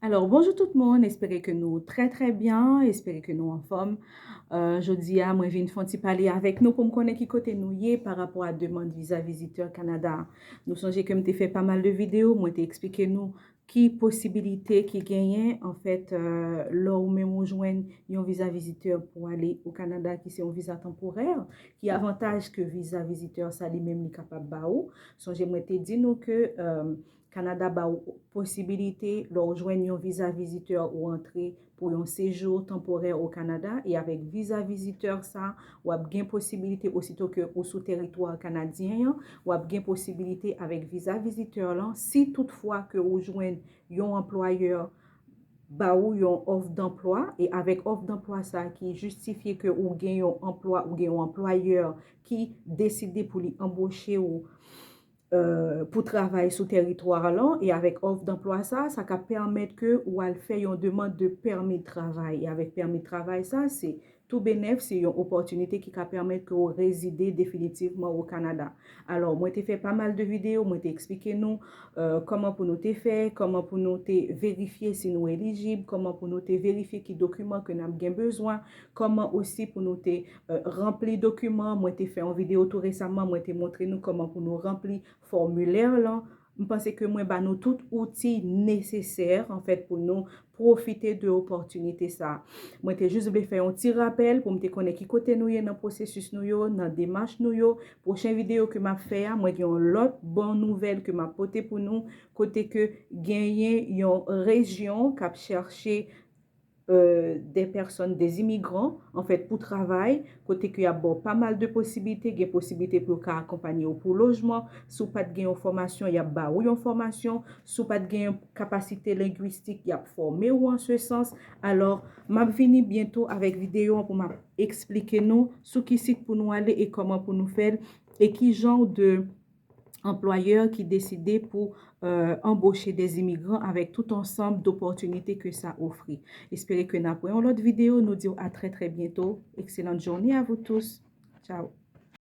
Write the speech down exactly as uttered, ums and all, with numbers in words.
Alò, bonjou tout moun, espere ke nou trè trè byen, espere ke nou anfòm. Euh, jodi a, mwen vin fè yon ti pale avèk nou pou m konnen ki kote nou ye pa rapò a demann viza vizitè Kanada. Nou sonje ke m te fè pa mal de videyo, mwen te eksplike nou ki posibilite ki genyen, anfèt, euh, lè ou menm ou jwenn yon viza vizitè pou ale o Kanada, ki se yon viza tanporè, ki avantaj ke viza vizitè sa li menm li kapab ba ou. Sonje mwen te di nou ke, euh, Kanada ba ou posibilite, lè w jwenn yon viza vizitè ou antre pou yon sejou tanporè o Kanada, e avèk viza vizitè sa, w ap gen posibilite, osito ke ou sou teritwa kanadyen an, w ap gen posibilite avèk viza vizitè lan, si toutfwa ke ou jwenn yon anplwayè ba ou yon òf danplwa, e avèk òf danplwa sa ki jistifye ke ou gen yon anplwa, ou gen yon anplwayè ki deside pou li anboche ou, euh, pou travay sou teritwa lan, e avèk òf danplwa sa, sa ka pèmèt ke ou al fè yon demann de pèmi de travay. E avèk pèmi de travay sa, se tou benèf, se yon opòtinite ki ka pèmèt ke ou rezide definitivman o Kanada. Alò, mwen te fè pa mal de videyo, mwen te eksplike nou, euh, kòman pou nou te fè, kòman pou nou te verifye si nou elijib, kòman pou nou te verifye ki dokiman ke n ap gen bezwen, kòman osi pou nou te, euh, ranpli dokiman. Mwen te fè yon videyo tou resaman, mwen te montre nou kòman pou nou ranpli fòmilè lan. M panse ke mwen ba nou tout outi nesesè, anfèt, pou nou pwofite de opòtinite sa. Mwen te jis vle fè yon ti rapèl pou m te konnen ki kote nou ye nan pwosesis nou yo, nan demach nou yo. Pwochen videyo ke m ap fè a, mwen gen yon lòt bon nouvèl ke m ap pote pou nou, kote ke genyen yon rejyon k ap chèche, euh, des personnes, des immigrants, anfèt, pou travay, kote ke y ap ba w pa mal de posiblite, gen posiblite pou yo ka akonpanye w pou lojman. Si w pa t gen yon fòmasyon, y ap ba ou yon fòmasyon. Si w pa t gen yon kapasite lengwistik, y ap fòme w an se sans. Alò, m ap vini byento avèk videyo an pou m ap eksplike nou sou ki sit pou nou ale e kòman pou nou fè l, e ki jan de anplwayè ki deside pou, euh, anboche des immigrants avèk tout ansanm dopòtinite ke sa ofri. Espere ke n ap wè yon lòt videyo. Nou di w a trè trè byento. Excellente journée à vous tous. Ciao.